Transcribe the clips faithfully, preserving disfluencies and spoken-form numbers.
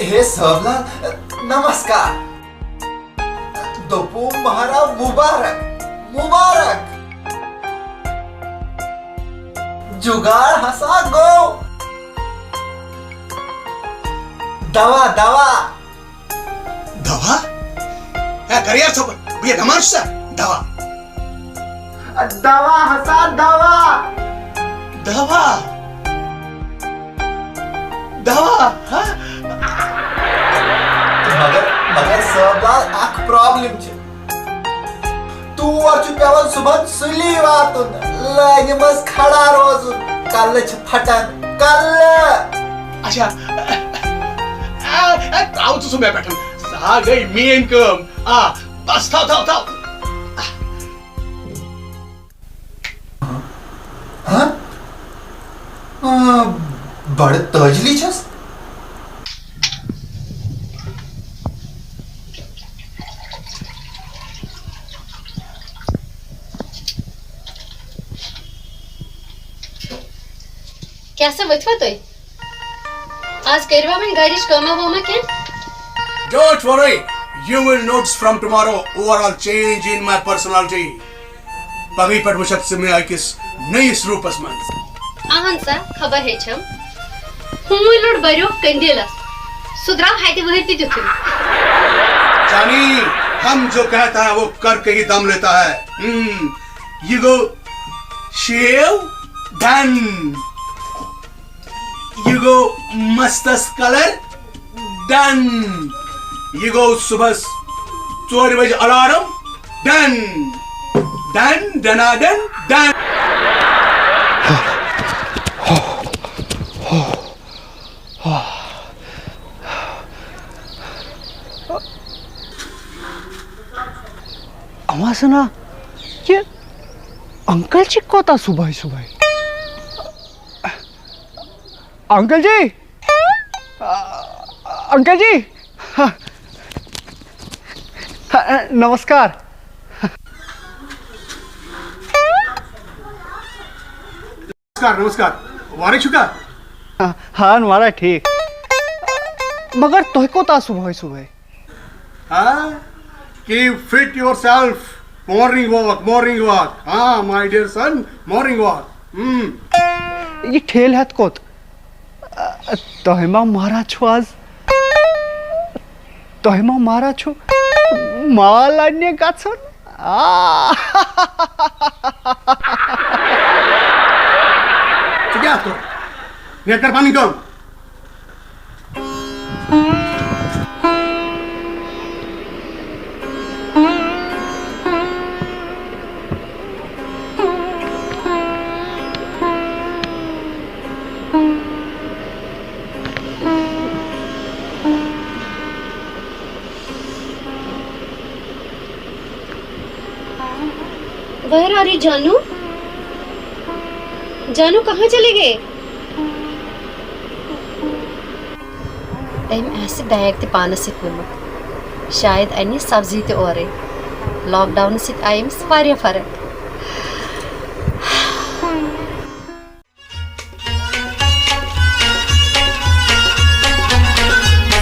ہے صٲبلال، نمسکار۔ دوٚپُم مہراہ مُبارک، مُبارک۔ جُگاڑ ہسا گوٚو۔ دوا، دوا۔ دوا؟ ہے، کر یار ژھۄپہٕ، بہٕ کیٛاہ بٮ۪مار چھُسا؟ دوا۔ دوا ہسا دوا۔ دوا؟ دوا؟ ہا؟ مگر، مگر صٲبلال، اکھ problem چھِ۔ تور چھُ پٮ۪وان صُبحن سُلی واتُن، لٲنہِ منٛز کھڑا روزُن، کلہٕ چھِ پھٹان، کلہٕ۔ اچھا، آ، آ، تھاو ژٕ سُہ مےٚ پٮ۪ٹھ، سۄ ہا گٔے میٛٲنۍ کٲم۔ آ، بس، تھاو، تھاو، تھاو۔ ہاں؟ آ، بڑٕ تٲجلی چھَس۔ کیٛاہ سا ؤتھوا تُہۍ؟ آز کٔرِوا وۄنۍ گرِچ کٲمہ وٲمہ کینٛہہ؟ Don't worry, you will notice from tomorrow overall change in my personality. پگہٕے پٮ۪ٹھ وٕچھکھ ژٕ مےٚ أکِس نٔیِس روٗپس منٛز۔ اہن سا، خبر ہیٚچھم۔ ہوٗنۍ لوٚڑ بریوکھ قندیٖلس۔ سُہ درٛاو ہتہِ وٕہٕرۍ تہِ تیُتھُے۔ جانی، ہم جو کہتا ہے وہ کر کے ہی دم لیتا ہے۔ ہم، یہِ گوٚو شیو ڈن۔ یہِ گوٚو مستس colour done۔ یہِ گوٚو صُبحس ژورِ بجہِ alarm done۔ Done، ڈنا done, done۔ اما سنا، یہِ انکل چھِ کوتاہ صُبحٲے صُبحٲے؟ انکل جی، انکل جی، ہا، ہا، نمسکار۔ نمسکار، نمسکار۔ وارے چھُکھا؟ ہا، ہا، وارے ٹھیک۔ مگر تۄہہِ کوتاہ صُبحٲے صُبحٲے؟ ہاں، keep fit yourself۔ Morning walk، morning walk۔ ہاں، my dear son، morning walk۔ ہم۔ یہِ ٹھیلہِ ہٮ۪تھ کوٚت؟ تۄہہِ ما مہراز چھُو آز؟ تۄہہِ ما مہراز چھُو مال اَننہِ گژھُن؟ آ۔ ژٕ کیٛاہ کوٚر؟ مےٚ کر پنٕنۍ کٲم۔ Where are you, جانو؟ جانو کہاں چلے گئے؟ أمۍ آسہِ بیگ تہِ پانَس سۭتۍ نِمُت۔ شاید اَنہِ سبزی تہِ اورَے۔ لاک ڈاوُنہٕ سۭتۍ آیہِ أمِس واریاہ فرق۔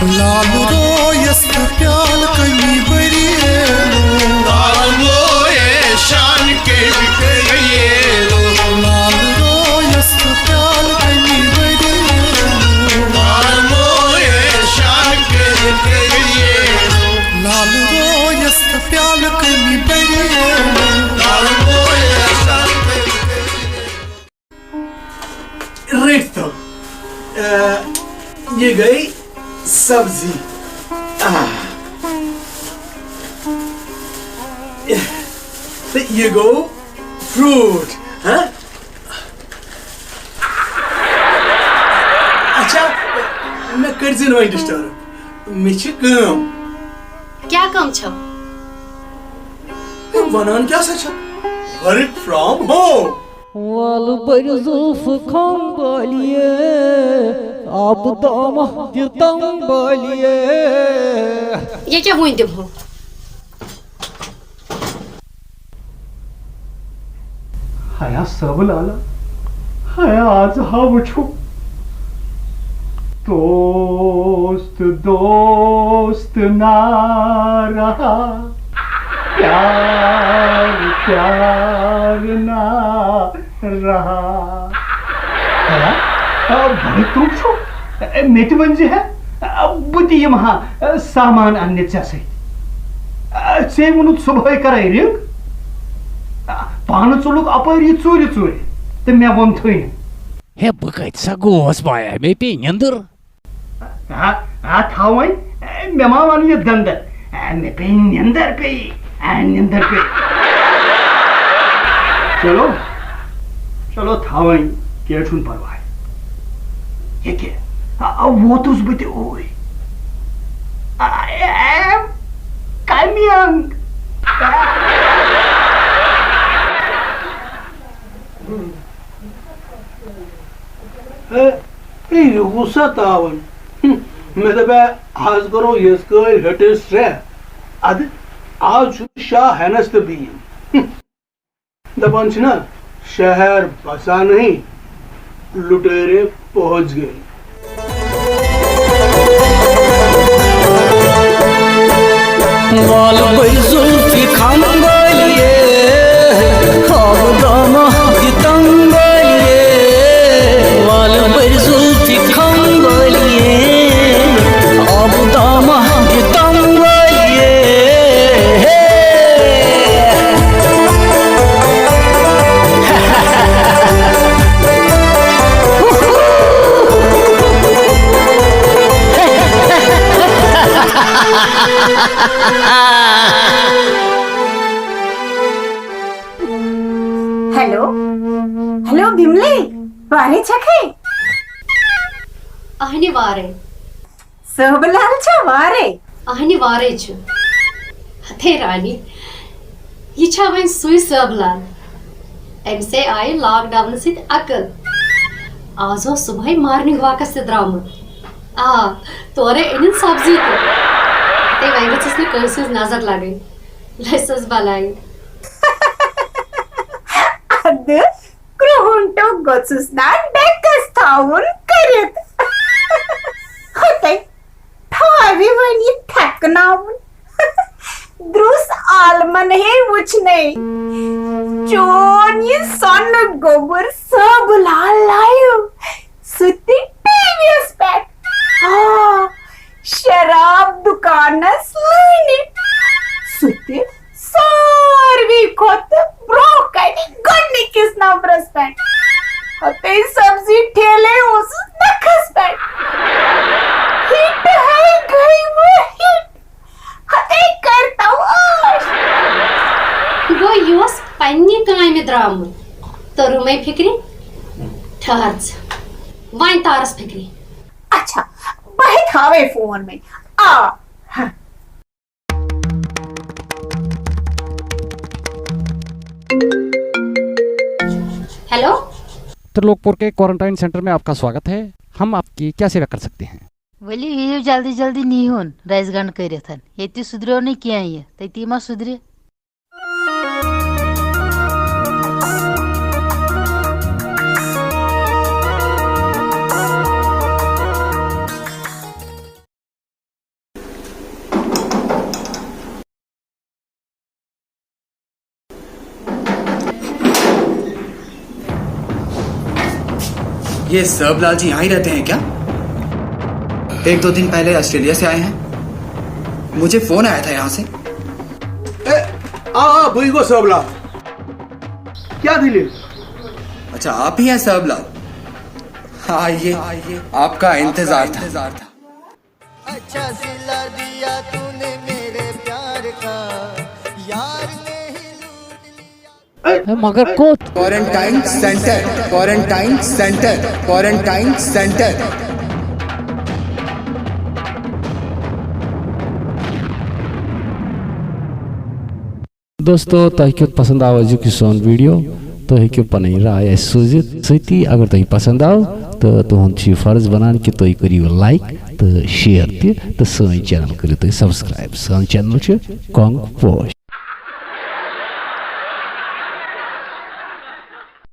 لال رویس تہٕ پیالہٕ کٔمی بٔریلو۔ لال رویس شان کے بکریلو۔ لال رویس تہٕ پیالہٕ کٔمی بٔریلو۔ لال رویس شان کے بکریلو۔ لال رویس تہٕ پیالہٕ کٔمی بٔریلو۔ لال رویس شان کے بکریلو۔ رٔٹۍ تو۔ آ، یہِ گٔے سبزی۔ آ۔ تہٕ یہِ گوٚو fruit۔ ہاں؟ اچھا، مےٚ کٔرۍزِ نہٕ وۄنۍ disturb۔ مےٚ چھِ کٲم۔ کیٛاہ کٲم چھو؟ ہے، وَنان کیٛاہ سا چھَکھ؟ Work from home۔ وال بٔرۍ زُلفہٕ کھمبالیے، آبہٕ دامہ تہِ تمبالیے۔ یہِ کیٛاہ وُنہِ دِمہو؟ ہیا صٲبہٕ لالا، ہیا آز ہا وٕچھو۔ دوست تو دوست نہ رہا، پیار پیار نہ رہا۔ ہیا، آ، بڑٕ ترُک چھُ۔ مےٚ تہِ ؤنۍ زِ ہے، بہٕ تہِ یِمہٕ ہا سامان اَننہِ ژےٚ سۭتۍ۔ ژےٚ ووٚنُتھ صُبحٲے کَرَے رِنٛگ۔ پانہٕ ژوٚلُکھ اَپٲری ژوٗرِ ژوٗرِ تہٕ مےٚ ووٚن تھٕے نہٕ۔ ہے، بہٕ کَتہِ سا گوس بایا؟ مےٚ پیٚیہِ نیٚنٛدٕر۔ آ، آ، تھاو وۄنۍ۔ اے، مےٚ ما وَن یہِ دَنٛدَر؟ اے، مےٚ پیٚیہِ نیٚنٛدٕر پیٚیہِ۔ اے، نیٚنٛدٕر پیٚیہِ۔ چلو، چلو، تھاو وۄنۍ، کینٛہہ چھُنہٕ پَرواے۔ ییٚکیٛاہ، آ، آ، ووتُس بہٕ تہِ اوٗرۍ۔ آ، اے، کَمہِ اَنٛگ؟ اے، اے، یہِ گوٚو سا تاوَن؟ ہم، مےٚ دَپے، آز کَرو یِژھ کٲلۍ ہیٚٹِس ترٛےٚ۔ اَدٕ آز چھُ شاہ ہٮ۪نَس تہٕ بِہِن۔ ہم، دَپان چھِنہ، شہر بسا نہیں، لُٹیرے پہنچ گئے۔ وال بٔرۍ زُلفہِ کھنٛبٲلِیے، خاب دامہ دِ تنٛبٲلِیے۔ وال بٔرۍ زُلفہِ کھنٛبٲلِیے، خاب دامہ دِ تنٛبٲلِیے۔ ہیلو، ہیلو بِملے، وارے چھکھے؟ اہنہِ وارے۔ صٲبہٕ لال چھا وارے؟ اہنہِ وارے چھُ۔ ہتے رانی، یہِ چھا وۄنۍ سُے صٲبہٕ لال؟ أمِسے آیہِ لاک ڈاونہٕ سۭتۍ عقل۔ آز اوس صُبحٲے مارننگ واکس تہِ درٛامُت۔ آ، تورے أنِن سبزی تہِ۔ ہتے وۄنۍ گٔژھٕس نہٕ کٲنٛسہِ ہٕنٛز نظر لگٕنۍ۔ لٔسٕس بلاے۔ ادٕ کرٛہُن ٹوٚک گوٚژھُس نا ڈیکس تھاوُن کٔرِتھ۔ ہتے تھاوِ وۄنۍ یہِ تھٮ۪کناوُن۔ درٛس عالمن ہے وٕچھنے۔ چون یہِ سۄنہٕ گوٚبُر صٲبہٕ لال لایو۔ سُہ تہِ ٹی وی یس پٮ۪ٹھ۔ آ، شراب دُکانس لٲنِتھ۔ سُہ تہِ ساروی کھۄتہٕ برٛونٛہہ کنہِ گۄڈنِکِس نمبرس پٮ۪ٹھ۔ ہتے سبزی ٹھیلے اوسُس نکھس پٮ۪ٹھ۔ ہِٹ ہے گٔے وۄنۍ ہِٹ۔ ہتے کرتو عٲش۔ گوٚو یہِ اوس پننہِ کامہِ درٛامُت۔ توٚرُم فِکرِ؟ ٹھہر ژٕ۔ وۄنۍ تارس فِکرِ۔ اچھا، بہٕ ہے تھاوے فون وۄنۍ۔ آ۔ ہیلو۔ ترلوکپور کے क्वारंटाइन सेंटर में आपका स्वागत है। हम आपकी क्या सेवा कर सकते हैं? ؤلِو یِیِو جلدی جلدی نیٖہُن رَزِ گنٛڈ کٔرِتھ۔ ییٚتہِ سُدریو نہٕ کینٛہہ یہِ، تٔتی ما سُدرِ؟ ये सर्वलाल जी यहाँ ही रहते हैं क्या? एक दो दिन पहले ऑस्ट्रेलिया से आए हैं, मुझे फोन आया था यहाँ से। اے، آ، آ، بٕے گوٚو صٲبلا۔ کیٛاہ دٔلیٖل؟ अच्छा, आप ही हैं सर्वलाल? आइए, आपका इंतजार था। अच्छा सिला दिया तूने मेरे प्यार का, यार ने ही लूट लिया। ہے، مگر کوٚت؟ Quarantine centre, quarantine centre, quarantine centre. دوستو، تۄہہِ کیُتھ پسند آو أزیُک یہِ سون ویڈیو؟ تُہۍ ہیٚکِو پنٕنۍ راے اَسہِ سوٗزِتھ سۭتی۔ اگر تۄہہِ پسند آو، تہٕ تُہُنٛد چھُ یہِ فرض بنان کہِ تُہۍ کٔرِو لایک تہٕ شیئر تہِ، تہٕ سٲنۍ چینل کٔرِو تُہۍ سبسکرائب۔ سٲنۍ چینل چھِ کۄنگ پوش۔